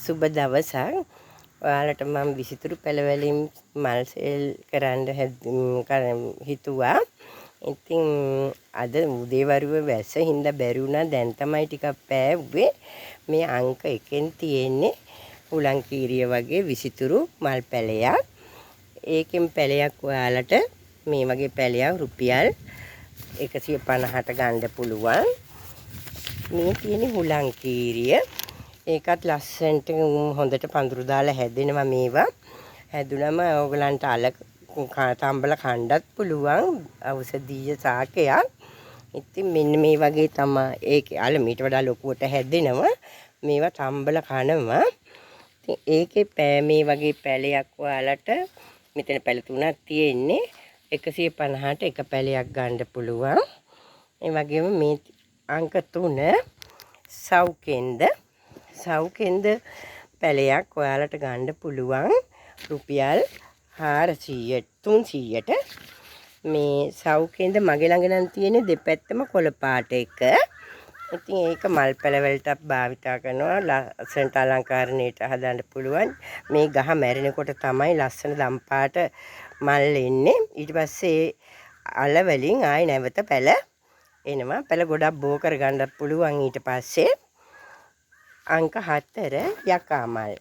සුබ දවසක්. ඔයාලට මම විසිතුරු පැළ වලින් මල් සේල් කරන්න හිතුවා. ඉතින් අද උදේවරුව වැස්ස හින්දා බැරි වුණා. දැන් තමයි ටිකක් පෑව්වේ. මේ අංක එකෙන් තියෙන්නේ හුලං කීරිය වගේ විසිතුරු මල් පැලයක්. ඒකෙන් පැලයක් ඔයාලට මේ වගේ පැලයක් රුපියල් 150ට ගන්න පුළුවන්. මේ තියෙන හුලං කීරිය. ඒකත් ලස්සනට හොඳට පඳුරු දාලා හැදෙනවා මේවා. හැදුනම ඕගලන්ට අල තම්බල කණ්ඩත් පුළුවන් ඖෂධීය සාකයක්. ඉතින් මෙන්න මේ වගේ තමයි ඒකේ අල මීට වඩා ලොකුවට හැදෙනවා. මේවා තම්බල කනවා. ඉතින් ඒකේ මේ වගේ පැලයක් ඔයාලට මෙතන පැල තුනක් තියෙන්නේ. 150ට එක පැලයක් ගන්න පුළුවන්. ඒ වගේම මේ අංක 3 සව්කෙන්ද සව්කෙන්ද පැලයක් ඔයාලට ගන්න පුළුවන් රුපියල් 400 300ට. මේ සව්කෙන්ද මගේ ළඟ නම් තියෙන්නේ දෙපැත්තම කොළ පාට එක. ඉතින් ඒක මල් පැල වලටත් භාවිතා කරනවා. ලස්සනට අලංකාරණයට හදන්න පුළුවන්. මේ ගහ මැරෙනකොට තමයි ලස්සන දම් පාට මල් එන්නේ. ඊට පස්සේ අල වලින් ආයි නැවත පැල එනවා. පැල ගොඩක් බෝ කරගන්නත් පුළුවන් ඊට පස්සේ. අංක 4 යකා මල්.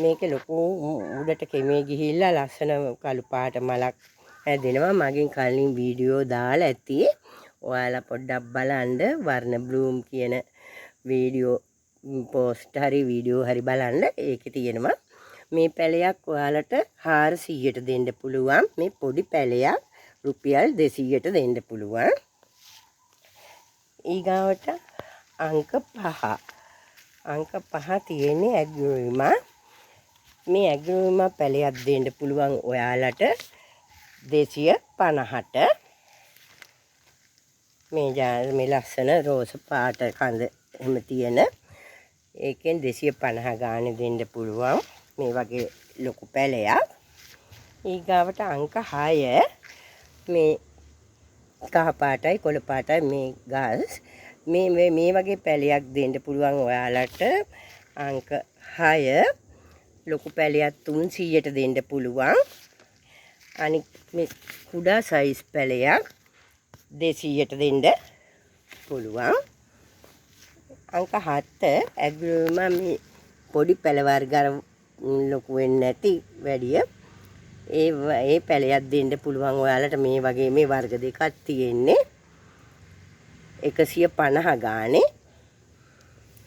මේක ලොකු උඩට කෙමේ ගිහිල්ලා ලස්සන කළු පාට මලක් හැදෙනවා. මගෙන් කලින් වීඩියෝ දාලා ඇති. ඔයාලා පොඩ්ඩක් බලන්න වර්ණ බ්ලූම් කියන වීඩියෝ පෝස්ට් හරි වීඩියෝ හරි බලන්න. ඒකේ තියෙනවා. මේ පැලයක් ඔයාලට 400ට දෙන්න පුළුවන්. මේ පොඩි පැලයක් රුපියල් 200ට දෙන්න පුළුවන්. ඊගාවට අංක 5. අංක 5 තියෙන්නේ ඇග්‍රෝයිමා. මේ ඇග්‍රෝයිමා පැලයක් දෙන්න පුළුවන් ඔයාලට 250ට. මේ මේ ලස්සන රෝස පාට කඳ එහෙම තියෙන ඒකෙන් 250 ගානේ දෙන්න පුළුවන් මේ වගේ ලොකු පැලයක්. ඊගාවට අංක 6 මේ කහ පාටයි කොළ පාටයි මේ ගස් මේ මේ වගේ පැලයක් දෙන්න පුළුවන් ඔයාලට අංක 6 ලොකු පැලයක් 300ට දෙන්න පුළුවන්. අනික් මේ කුඩා සයිස් පැලයක් 200ට දෙන්න පුළුවන්. අංක 7 ඇග්‍රෝමා මේ පොඩි පැල වර්ග අර ලොකු වෙන්නේ නැති වැඩිය ඒ ඒ පැලයක් දෙන්න පුළුවන් ඔයාලට. මේ වගේ මේ වර්ග දෙකක් තියෙන්නේ 150 ගානේ.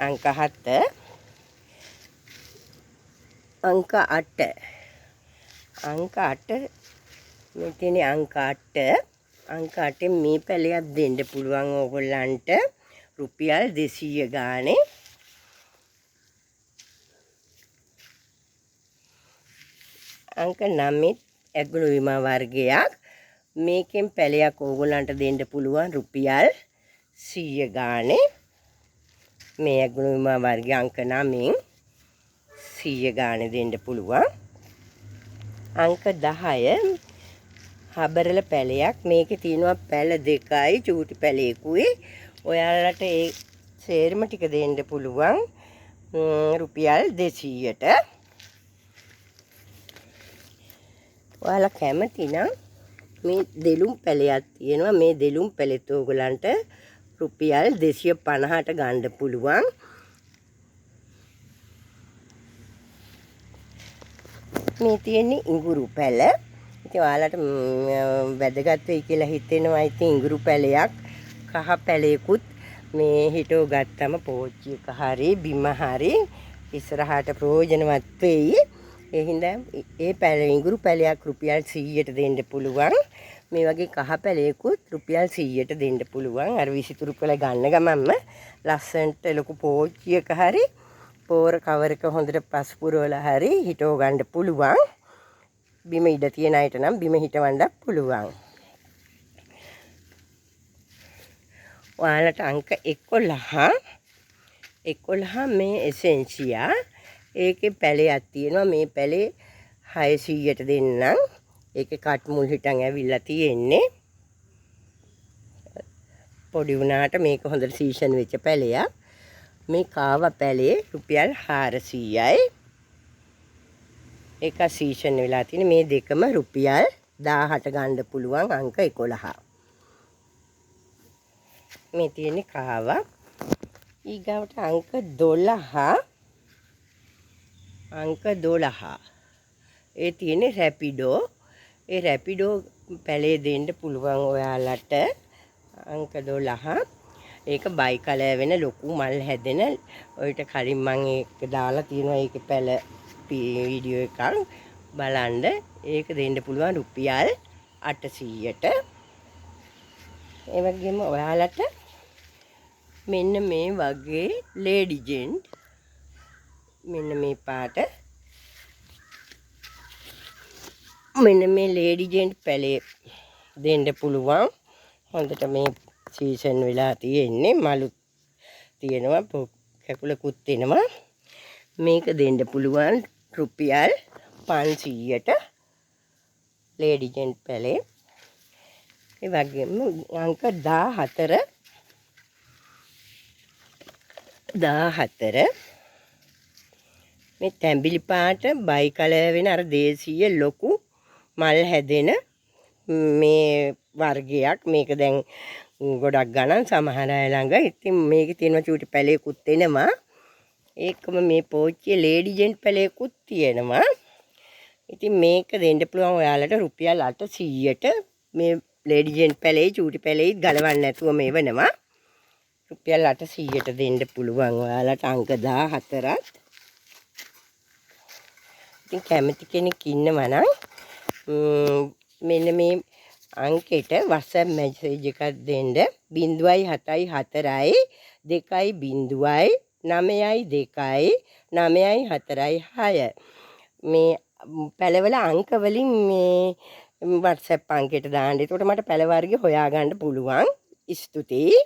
අංක 7. අංක 8. අංක 8 මේ තියෙන අංක 8. අංක 8 මේ පැලයක් දෙන්න පුළුවන් ඕගොල්ලන්ට රුපියල් 200 ගානේ. අංක 9 ඇග්ලෝයිමා වර්ගයක්. මේකෙන් පැලයක් ඕගොල්ලන්ට දෙන්න පුළුවන් රුපියල් 100 ගානේ. මේ ඇග්ලෝයිමා වර්ගය අංක 9 100 ගානේ දෙන්න පුළුවන්. අංක 10 හබරල පැලයක්. මේකේ තියෙනවා පැල දෙකයි චූටි පැලයකුයි. ඔයාලට ඒ සේරම ටික දෙන්න පුළුවන් රුපියල් 200ට. ඔයාලා කැමති නම් මේ දෙලුම් පැලයක් තියෙනවා. මේ දෙලුම් පැලෙත් ඕගොල්ලන්ට රුපියල් 250ට ගන්න පුළුවන්. මේ තියෙන්නේ ඉඟුරු පැල. ඉතින් ඔයාලට වැදගත් වෙයි කියලා හිතෙනවා. ඉතින් ඉඟුරු පැලයක් කහ පැලයකුත් මේ හිටව ගත්තම පෝච්චි එක හරි බිම හරි ඉස්සරහට ප්‍රයෝජනවත් වෙයි. ඒ හින්දා ඒ පැල ඉඟුරු පැලයක් රුපියල් 100ට දෙන්න පුළුවන්. මේ වගේ කහ පැලයකුත් රුපියල් 100ට දෙන්න පුළුවන්. අර විසිතුරු පැල ගන්න ගමන්ම ලස්සනට ලොකු පෝච්චි එක හරි පෝර කවර් එක හොඳට පස් පුරවලා හරි හිටව ගන්න පුළුවන්. බිම ඉඩ තියෙන අයට නම් බිම හිටවන්නත් පුළුවන්. ඔයාලට අංක 11 11 මේ එසෙන්සියා. ඒකේ පැලයක් තියෙනවා. මේ පැලේ 600ට දෙන්නම්. ඒකේ කට් මුල් හිටන් ඇවිල්ලා තියෙන්නේ. පොඩි වුණාට මේක හොඳට සීසන් වෙච්ච පැලයක්. මේ කාව පැලේ රුපියල් 400යි. ඒක සීසන් වෙලා තියෙන. මේ දෙකම රුපියල් 1000ට ගන්න පුළුවන් අංක 11. මේ තියෙන්නේ කාවා. ඊගාවට අංක 12. අංක 12. ඒ තියෙන්නේ රැපිඩෝ. ඒ රැපිඩෝ පැලේ දෙන්න පුළුවන් ඔයාලට අංක 12. ඒක බයි කලර් වෙන ලොකු මල් හැදෙන. ඔయిత කලින් මං ඒක දාලා තියෙනවා ඒකේ පැල වීඩියෝ එකක් බලන්න. ඒක දෙන්න පුළුවන් රුපියල් 800ට. ඒ වගේම ඔයාලට මෙන්න මේ වගේ ලේඩි ජෙන්ට් මෙන්න මේ පාට මෙන්න මේ ලේඩි ජෙන්ට් පැලේ දෙන්න පුළුවන්. හොඳට මේ සීසන් වෙලා තියෙන්නේ. මලුත් තියෙනවා, කැකුලකුත් එනවා. මේක දෙන්න පුළුවන් රුපියල් 500ට ලේඩි ජෙන්ට් පැලේ. ඒ වගේම අංක 14 14 මේ තැඹිලි පාට බයි කලර් වෙන අර දේශීය ලොකු මල් හැදෙන මේ වර්ගයක්. මේක දැන් ගොඩක් ගණන් සමහර අය ළඟ. ඉතින් මේකේ තියෙනවා චූටි පැලයකුත් එනවා. ඒකම මේ පෝච්චියේ ලේඩි ජෙන්ට් පැලයකුත් තියෙනවා. ඉතින් මේක දෙන්න පුළුවන් ඔයාලට රුපියල් 800ට. මේ ලේඩි ජෙන්ට් පැලේ චූටි පැලේත් ගලවන්න නැතුව මේ වෙනවා. රුපියල් 800ට දෙන්න පුළුවන් ඔයාලට අංක 14ත්. ඉතින් කැමති කෙනෙක් ඉන්නවා නම් මෙන්න මේ අංකෙට WhatsApp message එකක් දෙන්න. 0.74 2.0 9.2 9.46 මේ පැලවල අංක වලින් මේ WhatsApp අංකයට දාන්න. එතකොට මට පැල වර්ග හොයාගන්න පුළුවන්. ස්තුතියි.